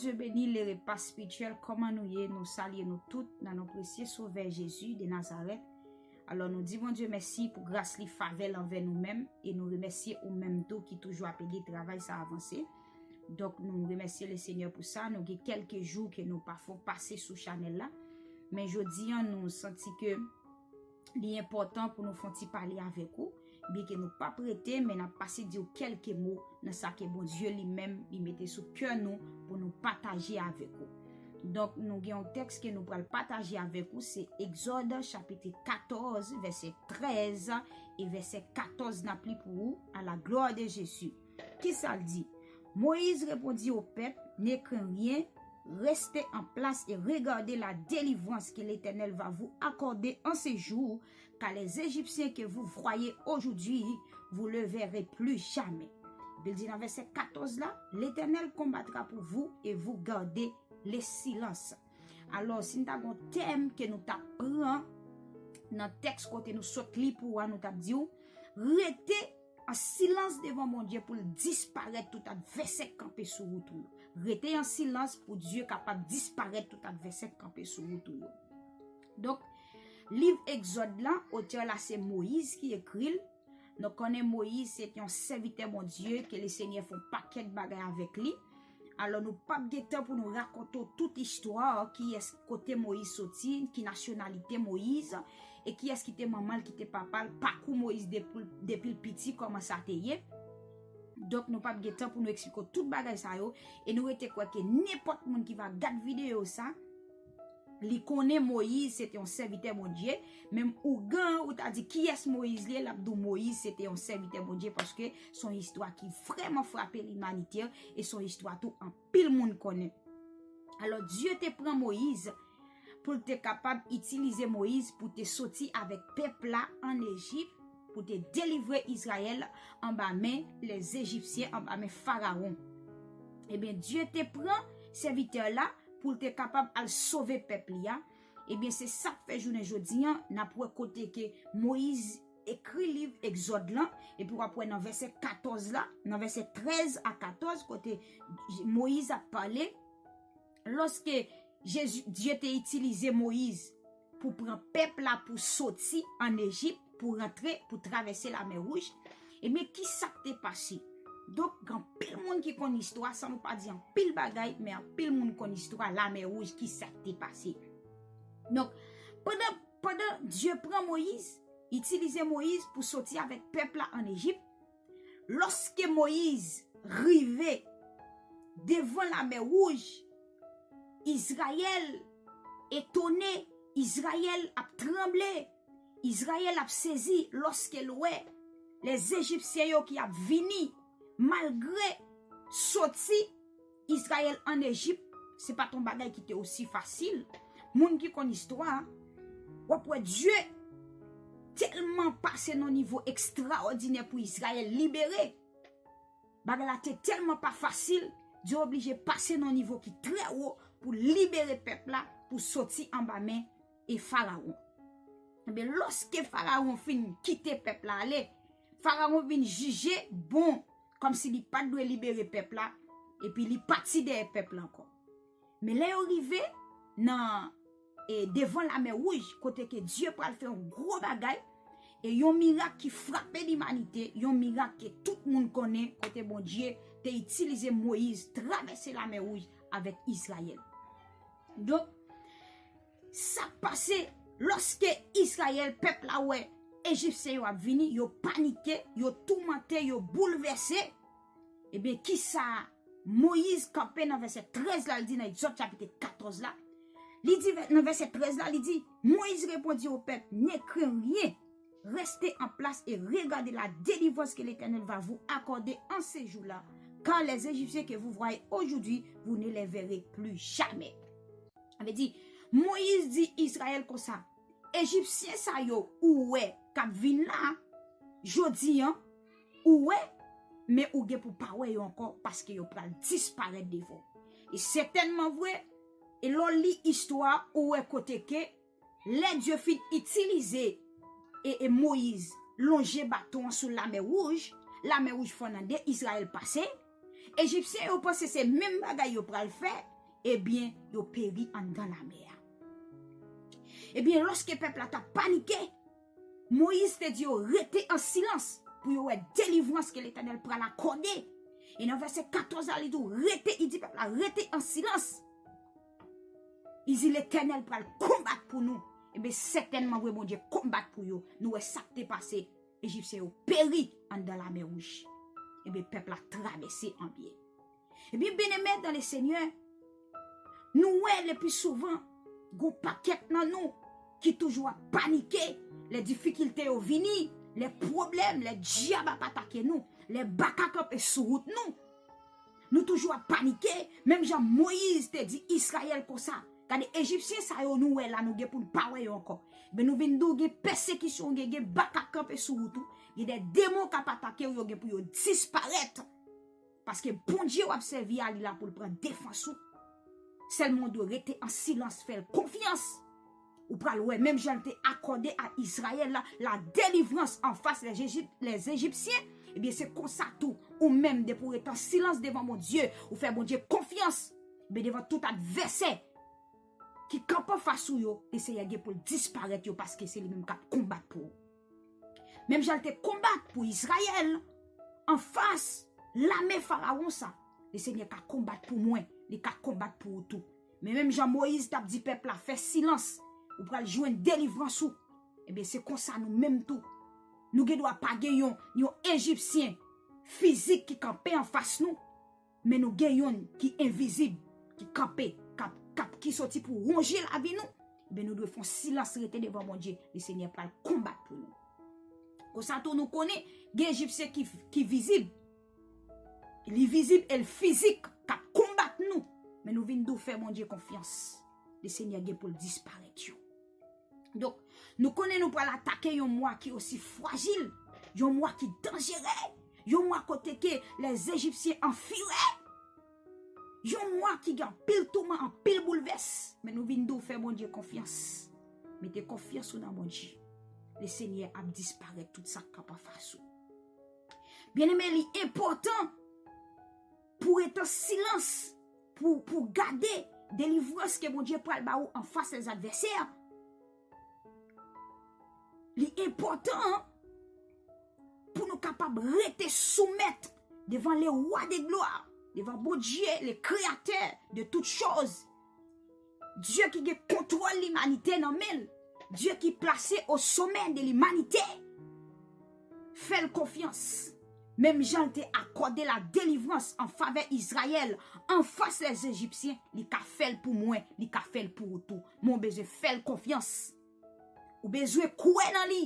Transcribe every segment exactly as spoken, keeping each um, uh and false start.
Bondye beni le repa spirityèl. Kòman nou ye? Nou salye nou tout nan non presye Sovè Jezi de Nazarèt. Alò, nou di Bondye mèsi pou gras li, favè l anvè nou menm, e nou remèsye ou menm tou ki toujou ap ede travay sa avanse. Donk, nou remèsye le Senyè pou sa. Nou gen kèlke jou ke nou pa fon pase sou chanèl la. Men jodi an, nou santi ke li enpòtan pou nou fon ti pale avèk ou. Byenke nou p ap rete, men n ap pase di w kèlke mo nan sa ke Bondye li menm li mete sou kè nou pou nou pataje avèk ou. Donk, nou gen yon tèks ke nou pral pataje avèk ou, se Egzòd chapit katòz, vèsè trèz e vèsè katòz n ap li pou ou, à la gloire de Jésus. Kisa l di? Moïse répondit au peuple, ne crains rien, restez en place et regardez la délivrance que l'Éternel va vous accorder en ce jour, car les Égyptiens que vous voyez aujourd'hui, vous ne les verrez plus jamais. Epi l di nan vèsè katòz la, L'Éternel combattra pour vous et vous gardez le silence. Alò, si n ta gon tèm ke nou t ap pran nan tèks kote nou sot li pou a, nou t ap di w, rete an silans devan Bondye pou l disparèt tout advèsè k kanpe sou wout ou yo. Rete an silans pou Dye kapab disparèt tout advèsè k kanpe sou wout ou yo. Donk, liv Egzòd la, otè la se Moyiz ki ekri l. Nou konnen Moyiz se te yon sèvitè Bondye ke le Senyè fè yon pakèt bagay avèk li. Alò, nou p ap gen tan pou nou rakonte w tout istwa, kiyès, kote Moyiz soti, ki nasyonalite Moyiz, e kiyès ki te manman l, ki te papa l, pakou Moyiz depi, depi l piti, kòman sa te ye. Donk, nou p ap gen tan pou nou eksplike w tout bagay sa yo, e nou rete kwè ke nenpòt moun ki va gad videyo sa, li konnen Moyiz se te yon sèvitè Bondye. Menm ougan, ou ta di kiyès Moyiz li ye, l ap di w Moyiz se te yon sèvitè Bondye, paske se yon istwa ki vrèman frape limanite, e se yon istwa tou anpil moun konnen. Alò, Dye te pran Moyiz pou l te kapab itilize Moyiz pou te soti avèk pèp la ann Ejip, pou te delivre Izrayèl anba men lèzejipsyen, anba men Farawon. Ebyen, Dye te pran sèvitè la pou l te kapab al sove pèp li a. Ebyen, se sa k fè jounen jodi an, n ap wè kote ke Moyiz ekri liv Egzòd lan, epi w ap wè nan vèsè katòz la, nan vèsè trèz a katòz, kote Moyiz ap pale, lòske Jezi, Dye te itilize Moyiz pou pran pèp la pou soti ann Ejip, pou rantre, pou travèse Lamè Wouj, ebyen, ki sa k te pase? Donk, gen anpil moun ki konn istwa, san nou pa di anpil bagay, men anpil moun konn istwa Lamè Wouj, ki sa k te pase. Donk, pandan, pandan Dye pran Moyiz, itilize Moyiz pou soti avèk pèp la ann Ejip, lòske Moyiz rive devan Lamè Wouj, Izrayèl etone, Izrayèl ap tranble, Izrayèl ap sezi lòske l wè lèzejipsyen yo ki ap vini, malgre soti Izrayèl ann Ejip, se pa t yon bagay ki te osi fasil. Moun ki konn istwa, w ap wè Dye tèlman pase nan yon nivo ekstraòdinè pou Izrayèl libere. Bagay la te tèlman pa fasil, Dye oblije pase nan yon nivo ki trè wo pou libere pèp la, pou soti anba men e Farawon. Ebyen, lòske Farawon fin kite pèp la ale, Farawon vin jije bon, kòmsi li pa t dwe libere pèp la, epi li pati dèyè pèp la ankò. Men lè yo rive nan, e, devan Lamè Wouj, kote ke Dye pral fè yon gwo bagay, e yon mirak ki frape limanite, yon mirak ke tout moun konnen, kote Bondye te itilize Moyiz travèse Lamè Wouj avèk Izrayèl. Donk, sa k pase lòske Izrayèl, pèp la, wè Ejipsyen yo ap vini, yo panike, yo toumante, yo boulvèse. Ebyen, kisa Moyiz kanpe nan vèsè trèz la, li di nan Egzòd chapit katòz la? Li di vè-, nan vèsè trèz la, li di, Moïse répondit au peuple, ne crains rien, restez en place et regardez la délivrance que l'Éternel va vous accorder en ce jour-là, car les Égyptiens que vous voyez aujourd'hui, vous ne les verrez plus jamais. Sa vle di, Moyiz di Izrayèl konsa, Ejipsyen sa yo ou wè k ap vin la, jodi an, ou wè, men ou gen pou pa wè yo ankò, paske yo pral disparèt devan w. E sètènman vre, e lè w li istwa, ou wè kote ke lè Dye fin itilize e, e Moyiz lonje baton an sou Lamè Wouj, Lamè Wouj fann an de, Izrayèl pase. Ejipsyen yo panse se menm bagay yo pral fè, ebyen, yo peri anndan lamè a. Ebyen, lòske pèp la t ap panike, Moyiz te di yo rete an silans pou yo wè delivrans ke Letènèl pral akòde. E nan vèsè katòz la, li di w, rete, li di pèp la, rete an silans. Li di Letènèl pral konbat pou nou. Ebyen, sètènman vre, Bondye konbat pou yo. Nou wè sa k te pase. Ejipsyen yo peri anndan lamè wouj. Ebyen, pèp la travèse an byen. Ebyen, byeneme dan le Senyè, nou wè lepi souvan, gon pakèt nan nou ki toujou ap panike, lè difikilte yo vini, lè pwoblèm, lè dyab ap atake nou, lè baka kanpe sou wout nou. Nou toujou ap panike, menm jan Moyiz te di Izrayèl konsa, gade Ejipsyen sa yo nou wè la, nou gen pou n pa wè yo ankò. Men nou vin di w gen pèsekisyon, gen, gen baka kanpe sou wout ou, gen de demon k ap atake w, yo gen pou yo disparèt. Paske Bondye w ap sèvi a, li la pou l pran defans ou. Sèlman w dwe rete an silans, fè l konfyans. Ou pral wè, menm jan l te akòde a Izrayèl la, la delivrans an fas lè Ejip-, lè Ejipsyen, ebyen, se konsa tou, ou menm, depi w rete an silans devan Bondye, ou fè Bondye konfyans, men devan tout advèsè ki kanpe anfas ou yo, le Senyè gen pou l disparèt yo, paske se li menm k ap konbat pou ou. Menm jan l te konbat pou Izrayèl, anfas lame Farawon sa, le Senyè ka konbat pou mwen, li ka konbat pou ou tou. Men menm jan Moyiz t ap di pèp la, fè silans, ou pral jwenn delivrans ou. Ebyen, se konsa nou menm tou. Nou gen dwa pa gen yon, yon Ejipsyen fizik ki kanpe anfas nou, men nou gen yonn ki envizib, ki kanpe, k ap, k ap, ki soti pou wonje lavi nou. Ebyen, nou dwe fè yon silans, rete devan Bondye, le Senyè pral konbat pou nou. Konsa tou, nou konnen, gen Ejipsyen ki, ki vizib. Li vizib e l fizik, k ap konbat nou. Men nou vin di w fè Bondye konfyans. Le Senyè gen pou l disparèt yo. Donk, nou konnen nou pral atake yon mwa ki osi frajil, yon mwa ki danjere, yon mwa kote ke lè Ejipsyen an firè, yon mwa ki gen anpil touman, anpil boulvès. Men nou vin di w fè Bondye konfyans. Mete konfyans ou nan Bondye. Le Senyè ap disparèt tout sa k ap anfas ou. Byeneme, li enpòtan pou w rete an silans, pou, pou w gade delivrans ke Bondye pral ba ou anfas lèzadvèsè. Li enpòtan pou nou kapab rete soumèt devan le Roi de gloire, devan Bondye, le Créateur de toutes choses. Dye ki gen kontwòl limanite nan men l. Dye ki plase o somè de limanite. Fè l konfyans. Menm jan l te akòde la delivrans an favè Izrayèl anfas lèzejipsyen, li ka fè l pou mwen, li ka fè l pou ou tou. Men w bezwen fè l konfyans. Ou bezwen kwè nan li.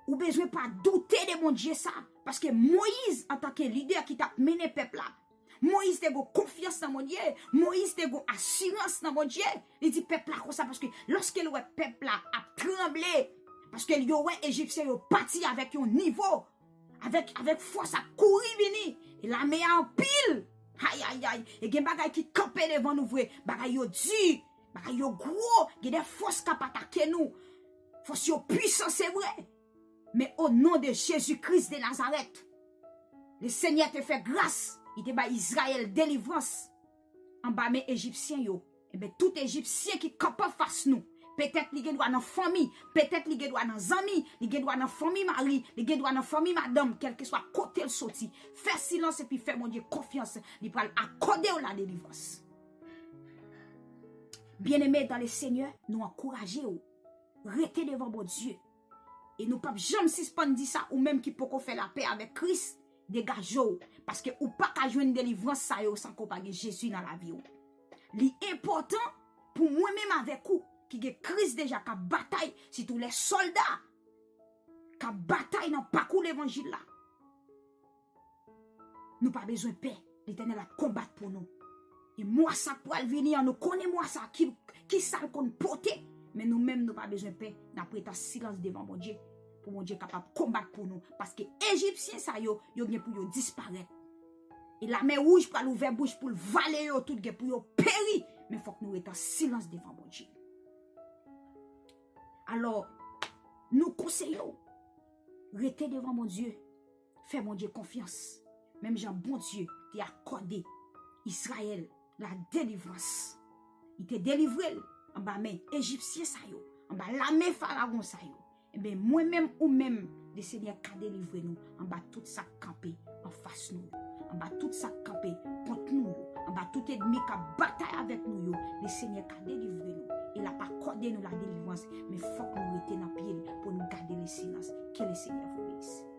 Ou bezwen pa doute de Bondye sa. Paske Moyiz, antanke lidè ki t ap mennen pèp la, Moyiz te gon konfyans nan Bondye. Moyiz te gon asirans nan Bondye. Li di pèp la konsa, paske lòske l wè pèp la ap tranble, paske yo wè Ejipsyen yo pati avèk yon nivo, avèk, avèk fòs ap kouri vini. E lame a anpil. Ayayay. E gen bagay ki kanpe devan nou vre. Bagay yo di. Bagay yo gwo. Gen de fòs k ap atake nou. Fòs yo pwisan, se vre. Men o non de Jezi Kris de Nazarèt, le Senyè te fè gras, li te bay Izrayèl delivrans anba men Ejipsyen yo. Enben, tout Ejipsyen ki kanpe anfas nou, petèt li gen dwa nan fanmi, petèt li gen dwa nan zanmi, li gen dwa nan fanmi mari, li gen dwa nan fanmi madanm, kèlkeswa kote l soti, fè silans epi fè Bondye konfyans, li pral akòde w la delivrans. Byeneme dan le Senyè, nou ankouraje w. Rete devan Bondye. E nou p ap janm sispann di sa, ou menm ki poko fè lapè avèk Kris, degaje w, paske ou pa ka jwenn delivrans sa yo san ke w pa gen Jezi nan lavi w. Li enpòtan pou mwen menm avèk ou, ki gen Kris deja k ap batay, sitou lè sòlda k ap batay nan pakou levanjil la. Nou pa bezwen pè. Letènèl ap konbat pou nou. E mwa sa k pral vini an, nou konnen mwa sa ki, ki sa l konn pote. Men nou menm, nou pa bezwen pè. N ap ret an silans devan Bondye. Pou Bondye kapab konbat pou nou. Paske Ejipsyen sa yo, yo gen pou yo disparèt. E lamè wouj pral ouvè bouch pou l vale yo tout, gen pou yo peri. Men fòk nou ret an silans devan Bondye. Alò, nou konseye w, rete devan Bondye. Fè Bondye konfyans. Menm jan Bondye te akòde Izrayèl la delivrans. Li te delivre l anba men Ejipsyen sa yo, anba lame Farawon sa yo. Ebyen, mwen menm, ou menm, Lesenyè ka delivre nou anba tout sa k kanpe anfas nou yo, anba tout sa k kanpe kont nou yo, anba tout ènmi k ap batay avèk nou yo. Lesenyè ka delivre nou e l ap akòde nou ladelivrans. Men fòk nou rete nan pye l pou nou gade lesilans. Ke Lesenyè vou benisi.